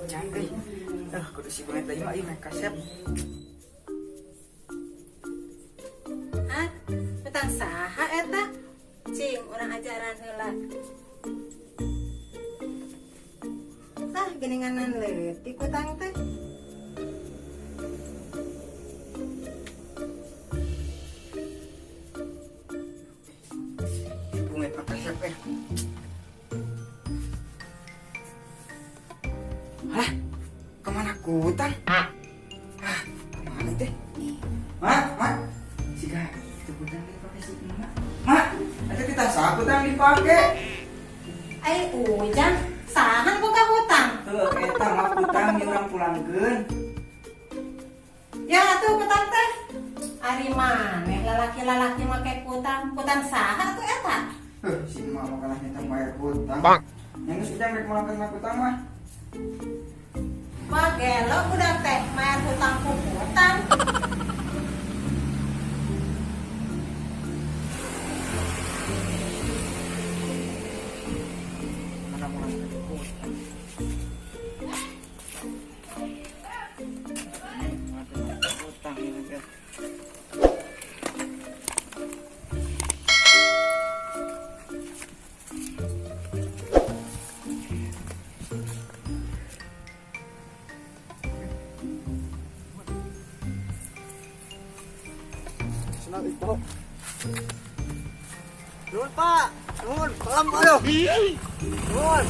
Jangan euy. Eh, kudu si beungeut deui mah ieu mah kasep. Ah, utang saha eta? Cing, urang ajaran heula. Tah, geninganan leutik utang teh. Beungeut mah kasep eh. Halah, kemana kutang? Ah, kemana teh? Mak, mak, siga itu kutang dipakai si emak. Mak, ada kita sah kutang dipakai. Ai Ujang, saha buka hutang? Tuh, eta mah kutang di urang pulangkeun. Ya atuh kutang teh. Ari maneh lalaki-lalaki make kutang, kutang saha tuh eta? Huh, si emak mah kalah nyetang bayar kutang. Yang geus ujang rek mulangkeun mah kutang mah. Wah, gelo budak teh mayar hutang ku kutang. Mana mulangkeun kutang. Kutang ini teh. Senang itu. Nuhun Pak, nuhun, salam aduh. Nuhun.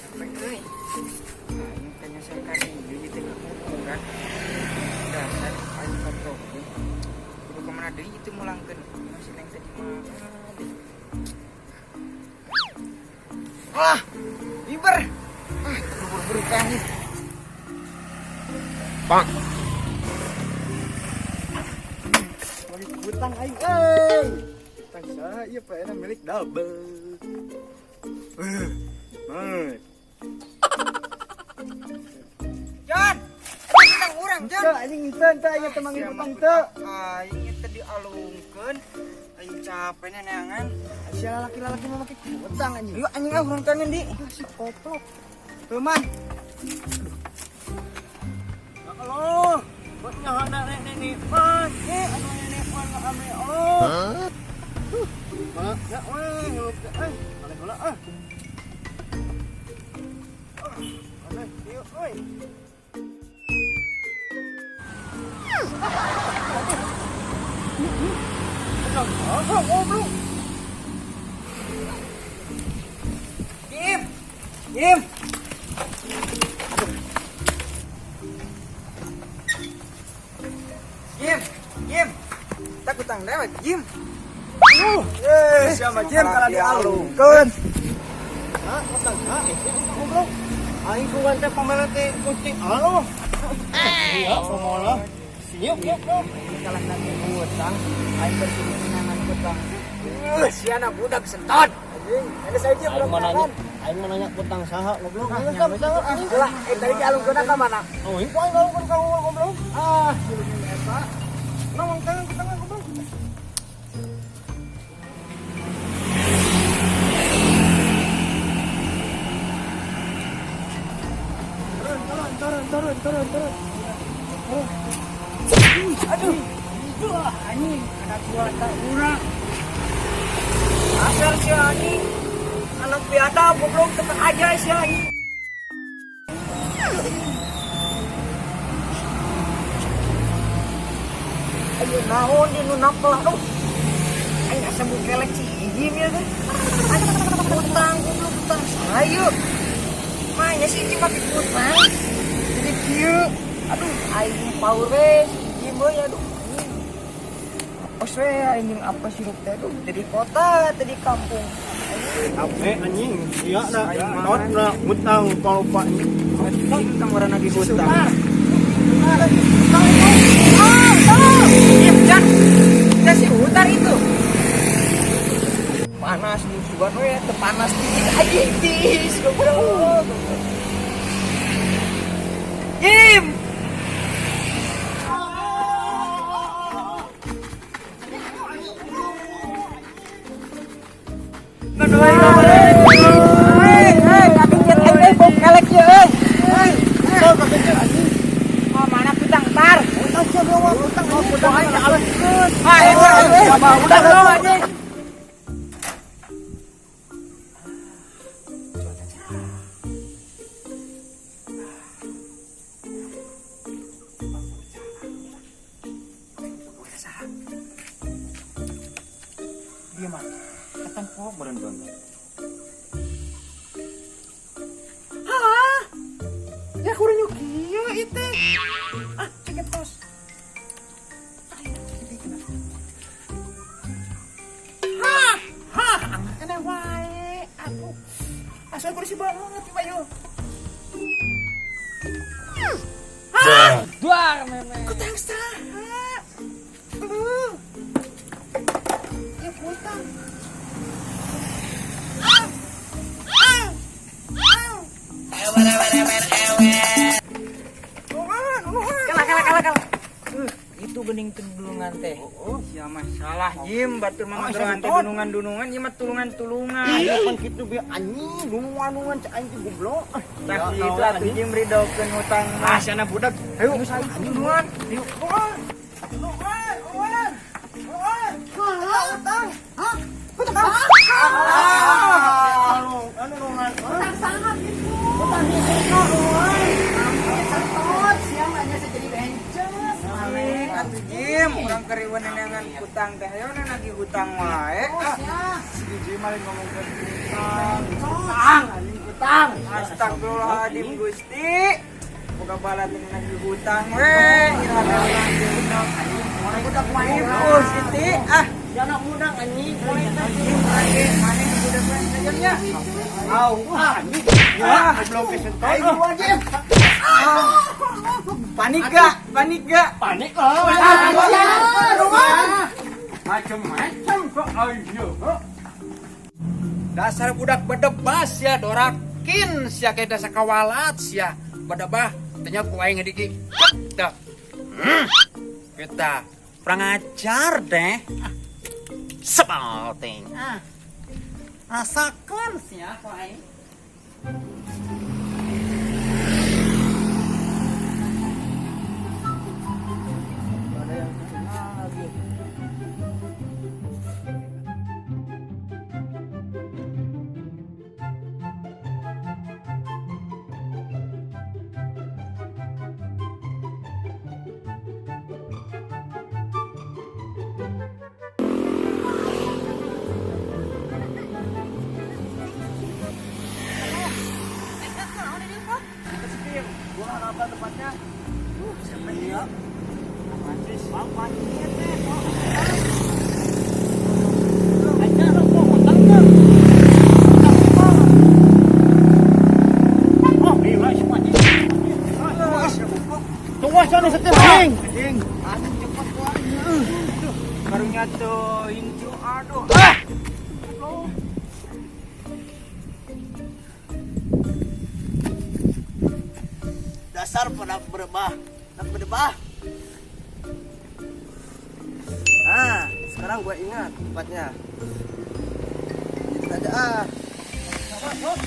Capek euy. Aing teh nyasar ka dieu ieu teh ka kuburan. Dasar aing kotok. Kudu ka mana deui itu mulangkeun. Masih neng teh di mana deui. Ah, iber. Ah, buru-buru teh nih. Lagi hutang aing euy. Hutang saha ieu paena milik double. Eh. Jan. Utang urang, Jan. Teu anjing teu teu aing teu manggil hutang teu. Aing teh dialungkeun. Aing capek neangan. Sia lalaki-lalaki mah make hutang anjing. Yuk anjing ah urang tangan di. Ah, si koplok. Tuh man. Ya Allah. Buat nyahana nek nek pan. Eh anu nenek pan ka ame Allah. Huh. Mana ya we ngelup teh eh. Balik heula ah. Ah, aneh ieu euy. Aduh, goblok. Jim. Jim. Jim, Jim. Tak utang dewek, Jim. Eh, siapa Jim kalau dialungkeun. Hah, utang ha, eh, goblok. Aing sugan teh pamela teh kucing alo. Iya, kumaha. Siap, yuk, yuk. Kalah nanti hutang, aing bersihinangan hutang. Siana budak sentot. Anjing, ada saya Jim Aing mau nanya, aing mau nanya utang saha goblok. Ah, Aing nyampe saha anjing. Lah, eh tadi dialungkeun ka mana? Oh, aing ku aing alungkeun ka goblok. Ah, silungin eta. Nawang tangan ke tangan goblok. Turun, turun, turun, turun, turun, turun. Aduh. Wah, anjing, anak gua tak urang. Asal si anjing. Anak biadab goblok tetep aja si anjing. Ayo naon di nu napel aduh. Aing asa bukelek si Ijim ya teh. Anjing utang goblok utang sayu. Manya si Ijim make utang. Jadi kieu. Aduh aing power we si Ijim euy aduh. Anjing. Apes we aing apa sirup teh aduh dari kota tadi kampung. Capek anjing, iya dah. Aing mah. Tot na utang kalau pak anjing. Anjing kamarana lagi hutang. Ih, Jan. Ya si utar itu. Panas nih sugan we, teu panas dikit aja tis goblok. Jim. Mana Mah udah lu anjing. Dia mah ketempok meureun banget. Hah? Ya kurang kieu itu. Ah, ceket tos. Hah? Hah, kena wae. Aduh. Asal polisi banget ieu yo. Hah? Duar meme. Kutang saha? Aduh. Ya kutang. Kalah kalah kalah kalah. Itu gening tulungan teh. Oh, sia mah salah Jim, batur mah tulungan teh dunungan-dunungan, ieu mah tulungan-tulungan. Ayo kan kitu be anjing, dunungan-dunungan cek aing teh goblok. Tah kitu atuh Jim ridokeun hutang mah. Ah, sana budak. Ayo, Tulungan. Yuk. Tulungan, tulungan. Tulungan. Utang. Hah? Utang. Anu, anu nungan. Utang sangat gitu. Utang itu nungan. Sentot, siang aja saya jadi bences. Atuh Jim, urang keriweuh neneangan hutang teh ayo nagih hutang wae. Oh, siap. Si Jim mah ngomongkeun hutang. Utang, anjing utang. Astagfirullahaladzim Gusti. Boga bala teh nagih hutang we. Iraha nagih hutang. Orang budak main. Oh, Siti ah. Ya anak muda anjing. Maneh budak we nya. Au, anjing. Ya, belum kesentot. Ayo anjing. Panik gak? Panik gak? Panik lah. Macem-macem kok ayo. Dasar budak bedebas ya dorakin sia kayak dasar kawalat sia bedebah tanya ku aing ngediki. Tah. Kita kurang ajar deh. Sebal ting. Ah. Rasakan sia ku aing. Gua apa tempatnya? Siapa dia? Mancis. Bang Tunggu sana setir anjing. Anjing. Anjing cepat gua. Baru nyatoin cu aduh. Ah. Dasar pada berbah, berdebah. Ah, sekarang gua ingat tempatnya. Itu aja ah.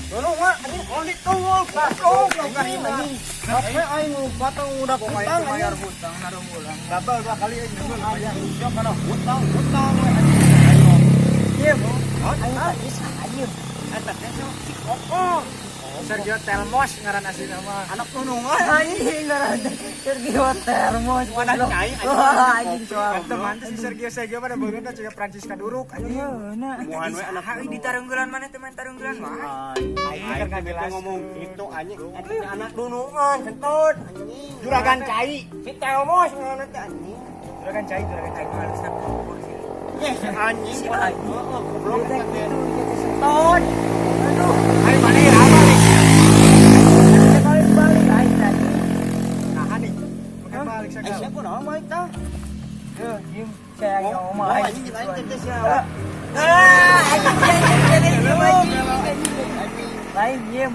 Tolong mak, anjing kalau ditunggu, goblok anjing. Capek aing batang udah hutang bayar hutang naruh ulang. Double dua kali aing double bayar. Siap kana hutang, hutang we anjing. Ayo. Jim, Aing tadi saha eta teh si Koko. Sergio Telmos ngaran asli nama. Anak nunungan Anjing ngaran Sergio Termos. Wadah cai Wah, anjing soal. Teman si Sergio Sergio pada beungeut teh ciga Prancis kaduruk anjing. Muhan we anak Hawi di tarunggulan mana teman tarunggulan mah. Aing keur ngomong gitu anjing. Eta anak nunungan sentot anjing. Juragan cai. Si Telmos ngaran teh anjing. Juragan cai, juragan cai mah halusna pupur sih. Eh, si anjing. Si anjing. Heeh, goblok Kita eta teh. gitu gitu sentot. Aduh, Ayo mana ya apa nih? balik balik aing tadi. Nah nih. Makan balik Eh, segala. siapa nama main tah? Duh, Jim, saya ngomong Oh, aing. anjing lain teh siapa? Ah, anjing anjing anjing anjing. Lain Jim,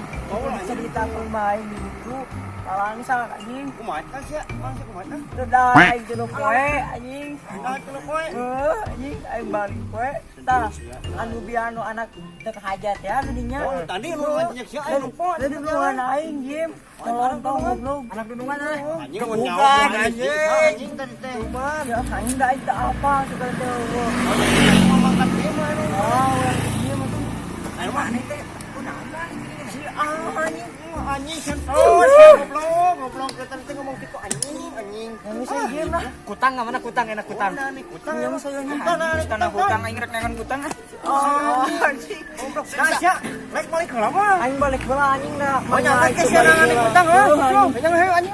cerita aku main gitu. Tuh, langsang anjing. Kumaha kan sia? Langsung kumaha? Udah aing tilu poe anjing. Nah, tilu poe. Heuh, anjing aing balik poe. Tah, anu bianu anak teu hajat ya anu dinya. Oh, tadi lu ngajak sia aing lupa. Dari dulungan aing, Jim. Tolong tong goblok. Anak dulungan ah. Anjing Bukan, anjing. Anjing tadi teh. Cuman ya aing da aing teu apa suka teu. Ngomongkan dia mah anu. Oh, urang Jim atuh. Ayo mah Maneh teh kunaon Si anjing. Anjing sentuh, sia goblok, goblok kita teh ngomong kitu anjing, anjing. Yang saya Jim lah. Kutang ka mana kutang enak kutang. Nah, nih kutang. Yang saya nya. Kutang, nah, Tanah hutang aing rek nengon kutang ah. Oh, Anjing. Goblok. Nah, sia, rek balik heula mah. aing balik heula anjing dah. Oh, nyangka ke sia nangan kutang heuh. Goblok, nyangka heuh anjing.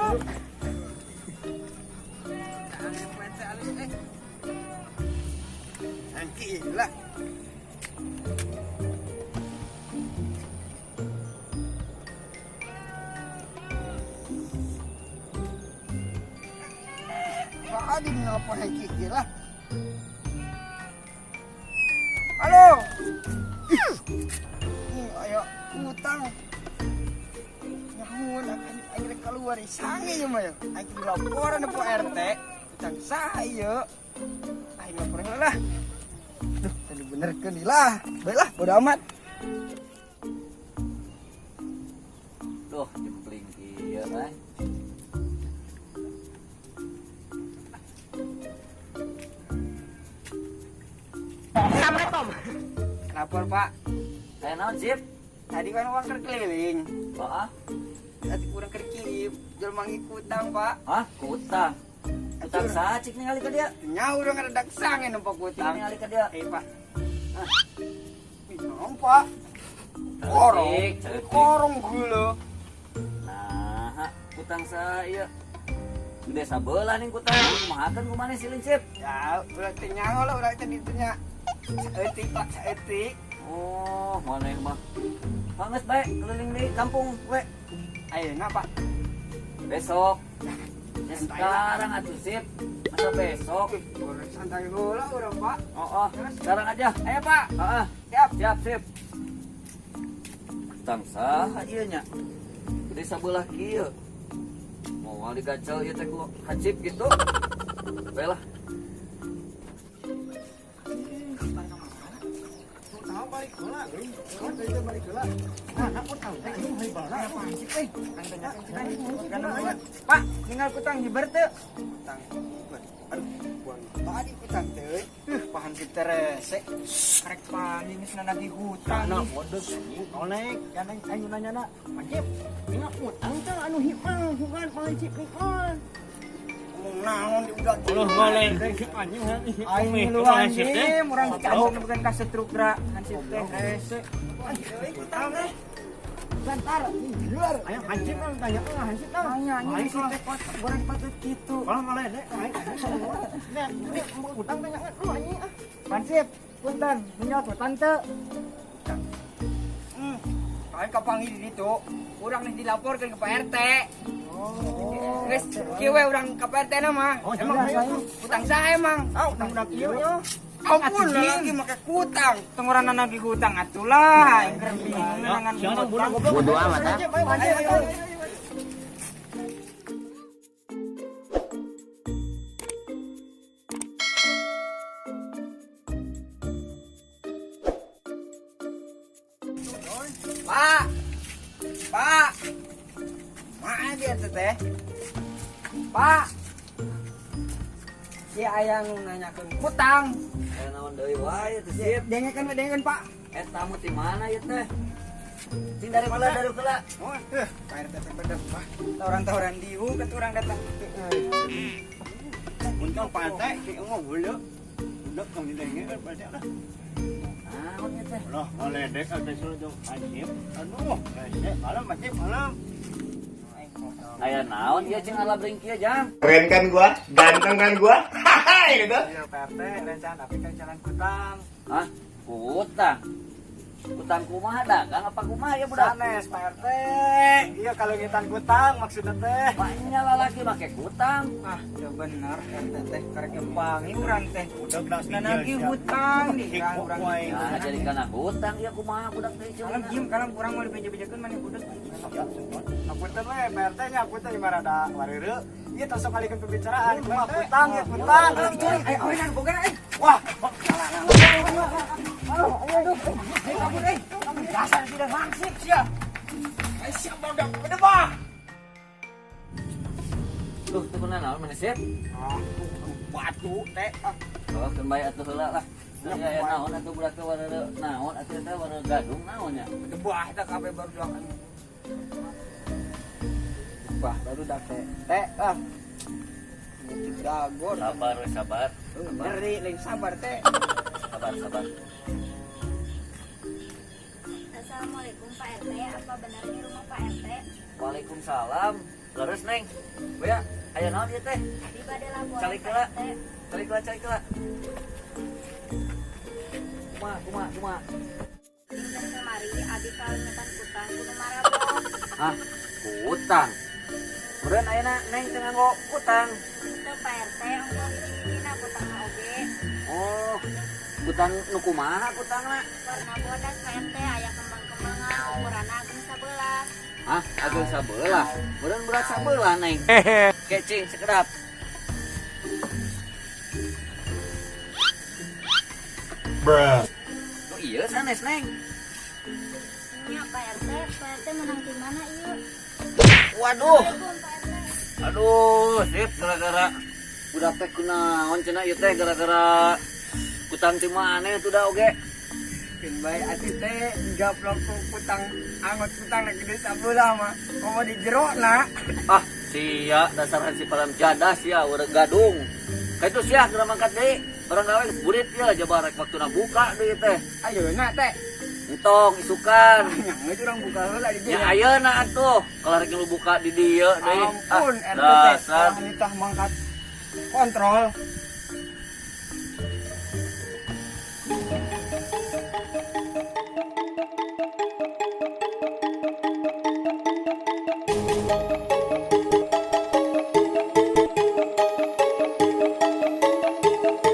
Anjing lah. Tadi nelpon Hengki lah. Halo. Ih, ayo utang. Nyamun aing rek keluar sange ieu mah ya. Aing kudu laporan ke RT. Utang saha ieu? Aing laporan heula lah. Duh, tadi benerkeun lah. Baiklah, bodo amat. Duh, jempling kieu euy. Assalamualaikum. Lapor, Pak. Aya naon, Sip? Tadi kan urang keur keliling. Heeh. Tadi urang keur kirim, jelema ngikutang, Pak. Hah, kutang. Kutang saha cik ningali ka dia? Nya urang rada sange nempo Cik kutang. ningali ka dia. Eh, Pak. Ah. Minum, Pak. Korong. Ceutik, ceutik. Korong gula. Nah, kutang saha ieu? Gede sabelah ning kutang. Kumahakeun ku maneh silin, Sip? Ya, urang teh nyaho lah urang teh ditunya. Saeutik, Pak, saeutik. Oh, maneh mah. Hangeus bae keliling di kampung we. Ayeuna, Pak. Besok. Ya sekarang atuh, Sip. Masa besok? Urang santai heula urang, Pak. Oh, sekarang aja. Ayo, Pak. Heeh. Siap. Siap, sip. Kutang saha ieu nya? Gede sabelah kieu. Moal digacel ieu teh ku hansip gitu. Bae lah. Tahu balik heula euy. Tadi teh balik heula. Nah, aku tahu teh anjing heula bala. Hansip euy. Pak, ninggal kutang hiber teu. Kutang hiber. Aduh, buang tadi kutang teh euy. Pahan kita rese. Rek paling geus nagih hutang. Nah, bodoh anjing kolek. Ya neng aing nanya na. Anjing, ingat utang teh anu himang bukan pancip himang. Ngomong naon di udah. Uluh ngoleng anjing. Aing lu anjing, urang dicambuk bukan ka setruk ra hansip teh rese. Euy, kutang teh. Bentar, Luar. Ayo hansip kan tanya ah hansip kan. tanya anjing si teh kotak goreng patut kitu. Kalau ngaledek aing anjing. Nih, utang tanya lu anjing ah. Hansip, punten, nyaut hutang teu. Aing kapanggih di ditu. Urang nih dilaporkeun ke Pak RT. Oh. Geus kieu we urang ka Pak RT na mah. Oh, Emang iya, kutang saha emang? Tahu utang udah kieu nya. Ampun lagi make kutang. Tengoran nagih hutang atuh lah, aing keur bingung nangan hutang. Bodoh amat ah. Ayo, ayo, ayo. Pak. Pak. Mana dia teh? Pak. Si aya nu nanyakeun kutang. Aya naon deui wae teh, Sip. Dengekeun we dengekeun, Pak. Eta mu ti mana ieu teh? Cing dari heula dari heula. Oh, Pak RT teh bener, Pak. Tawuran-tawuran dieu ke urang datang. Untung Pak RT ki ngomong heula. Udah kang didengekeun Pak RT lah. Naon ieu teh? Loh, ngaledek atuh suruh jeung hansip. Aduh, rese malam hansip malam. Aya naon ieu cing alabring kieu, Jang? Keren kan gua? Ganteng kan gua? Hahaha gitu. Iya, Pak RT, rencana tapi kan jalan kutang. Hah? Kutang. Kutang kumaha dagang apa kumaha ya budak? Sanes Pak RT. Iya kaleungitan kutang maksudna teh. Maknya lalaki make kutang. Ah, ya bener RT teh karek pangi urang teh. Udah gelas Nagih hutang di urang urang. Ya, jadi kana hutang ya kumaha budak teh Kalem jim, kalem urang mau dibeja-bejakeun maneh budak. Apunten we Pak RT nya, apunten ieu mah rada wareureu. Ieu tos sok ngalihkeun pembicaraan. Kumaha kutang ya kutang. Ayo awenan boga euy. Wah, Kabur euy. Dasar tidak hansip sia. ai siap barudak bedebah. Tuh, tuh kuna naon maneh sih? Ah, batu teh. Ah, Oh, keun bae atuh heula lah. Ya, ya naon atuh budak teh wareureu naon atuh teh wareureu gadung naon nya. Bedebah teh kabeh barudak. Bah, barudak teh. Teh ah. Dagor. Sabar we sabar. Nyeri lain sabar teh. Sabar, sabar. Assalamualaikum Pak RT, apa benar ini rumah Pak RT? Waalaikumsalam. Leres Neng. Boya, aya naon ieu teh? Abi bade laporan Calik Pak heula. RT. Calik heula, calik heula. Kumaha, kumaha, kumaha? Dinten kamari abi kaleungitan kutang ku nu maraboh. Hah, kutang. Meureun ayeuna Neng teu nganggo kutang. Teu Pak RT, ongkoh hiji-hijina kutangna oge. Oh, kutang nu kumaha kutangna? Warna bodas Pak RT, aya kembang-kembangan, ukuranna ageng sabelah. Hah, ageng sabelah. Meureun berat sabelah Neng. Kecing sekedap. Bruh. Oh iya sanes Neng. Nya Pak RT, Pak RT menang di mana ieu? Waduh. Assalamualaikum Pak RT. Aduh, sip gara-gara budak teh kunaon cenah ieu teh gara-gara kutang ti maneh tuh da oge. Keun bae atuh teh digaplok ku kutang angot kutang na gede sabelah mah. Komo di jero na. Ah, sia dasar si palam jadah sia urang gadung. Kaitu sia geura mangkat deui. Barang gawe geus burit ya jabarek waktuna buka deui teh. Ayeuna teh. Entong isukan. Nya geus urang buka heula di Ya dieu. ayeuna atuh. Kalau rek lu buka di dieu deui. Ampun Ah, RT teh. dasar. Nitah mangkat kontrol.